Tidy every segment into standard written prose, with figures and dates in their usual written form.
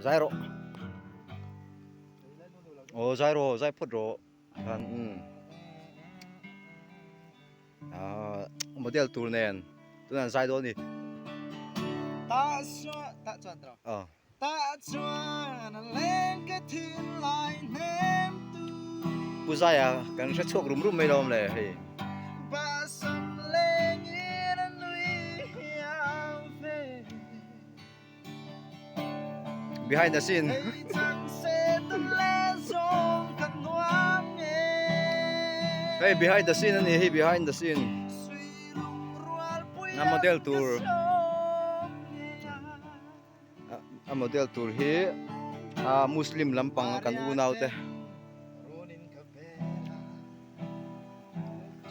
Zai rawh. Aw zai rawh zai phawt rawh. Khan umm ah model tur nen tunah an zai dawn a ni. Ta chuan ta chuan tawh. Aw. Ta chuan a leng ka thin lai hnem tu. Pu Zaia kan hre chhuak rum rum mai lo awm le hei. Basam lengin a nui hiam ve. Behind the scene. Hei behind the scene a ni hi behind the scene. A model tur a model tur hi a muslim lampang kan unau te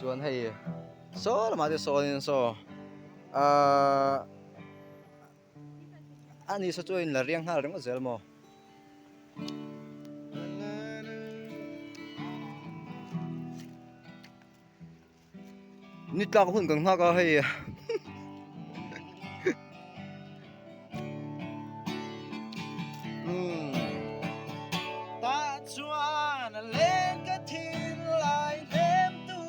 chuan hei saw lamah te sawnin saw ahh. A ni saw chu a inla riang nghal ringawt zel maw? Ni tlak hun kan nghak a hei. Ta chuan a leng ka thin lai hnem tu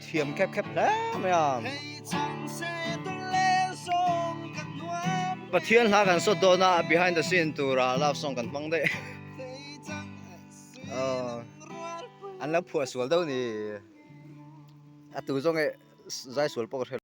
Thiam khep khep hle mai a. Pathian hla kan sawt dawn a behind the scene tura love song kan hmang daih. Aw an lo phuah sual deuh ni. A tu zawng e zai sual pawh ka hre lo.